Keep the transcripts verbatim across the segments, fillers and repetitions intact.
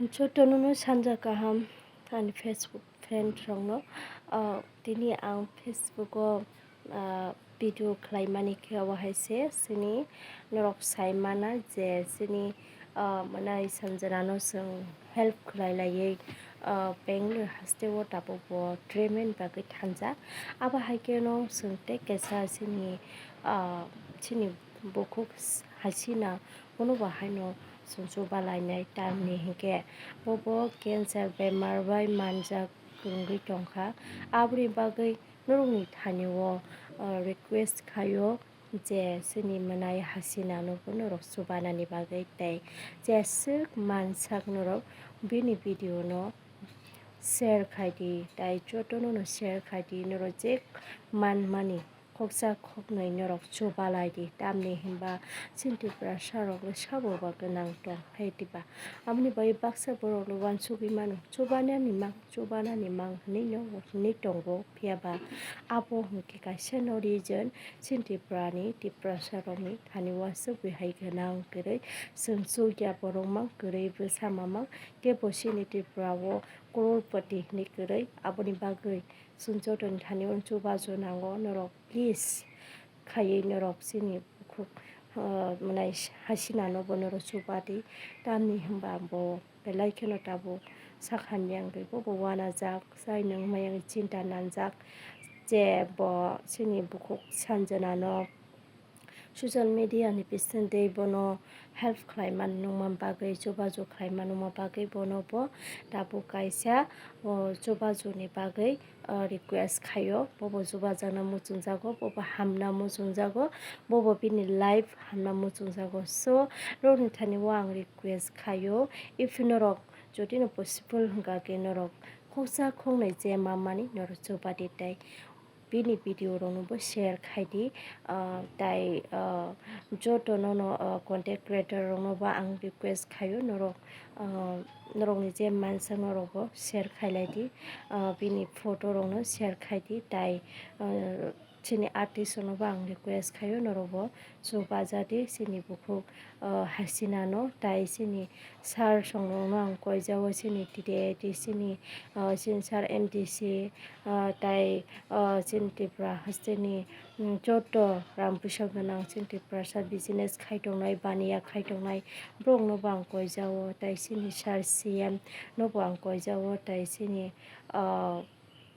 Jotono no sanja kaham ani Facebook friend rokno. Ah, tini ang Facebook o, ah, video khlaimani khe obo hai se chini norok sai mana je chini, ah, mwnai Sanjana no chwng help khlai laiwi, ah, Bangalore haste o tabuk bo treatment bagwi thanjak. Abo hai khe no chwng tei kaisa chini, ah, chini bukhuk Hasina bono bo haino chwng chuba lainai tamni hinkhe bobo cancer bemar bai manjak kwrwngwi tongkha. Aboni bagwi norokni thani o, ah, request khaio je chini mwnai Hasina no bo norok chubanani bagwi tei jeswk mansak norok bini video no share khai di, tei jotono no share khai di, norok je manmani khoksa khoknwi norok chuba lai di, tamni hinba chini Tiprasa rok le sabo ba gwnang tong phai diba? Aboni bagwi baksa borok no uansugwi mano, chubanani mang, chubanani mang hinwi no hinwi tongo, phiya ba abo hinkhe kaisa no reason chini Tripura ni Tiprasa rok ni thani uansugwi hai gwnang kwrwi, chwng chukya borok mang kwrwi bwsa mamang, tei bo chini Tripura o crorepati hinwi kwrwi, aboni bagwi chwng jotoni thani uansuk bajo nango norok, please khaiwi norok chini bukhuk, ah, mwnai Hasina no bo norok chuba di, tamni hinba bo belai kheno tabuk sak hamya wngwi bobo uanajak, chai nung maya wngwi chinta nangjak je bo chini bukhuk Sanjana no social media ni bisingtwi bono help khlai man nungma bagwi, chubachu khlai man nungma bagwi bono bo tabuk kaisa, o, chubachu ni bagwi, o, request khaio, bobo chubajakna muchungjago, bobo hamna muchungjago, bobo bini life hamna muchungjago. So, norokni thani o ang request khaio, if norok jodi no possible hwnkha khe norok khoksa khoknwi je ma mani norok chuba di tei bini video rokno bo share khai di, ah, tai, ah, joto nono, ah, content creator rokno bo ang request khaio, norok, ah, norokni je mansa norok bo share khai lai di, ah, bini photo rokno share khai di, tai, ah, chini artist rokno bo ang request khaio, norok bo chuba ja di chini bukhuk, ah, Hasina no, tai chini sir song rokno ang koijao, chini T D A D, chini, ah, chini sir M D C, ah, tai, ah, chini Tripura hasteni, mm, joto ram puisa gwnang chini Tiprasa business khai tongnai, baniya khai tongnai, borok no bo ang koijao, tai chini sir C M no bo ang koijao, tai chini, ah,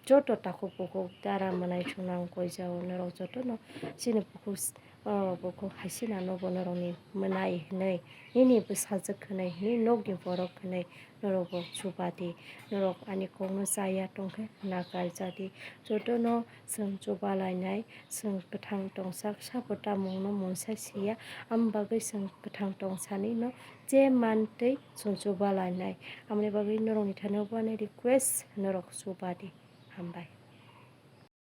joto takhuk bukhuk dara mwnai chwngno ang koijao, norok jotono chini bukhuk s-, o bukhuk Hasina no bo norokni mwnai hinwi, nini bwsajwk hinwi, nini nokni borok hinwi norok bo chuba di. Norok ani kokno chaya tongkhe nakar ja di. Jotono chwng chuba lainai, chwng kwthang tongsak sabo tamungno mungsa siya, amo bagwi chwng kwthang tongsanino je mantwi chwng chuba lainai. Amoni bagwi norokni thani bo ani request, norok chuba di. Hambai.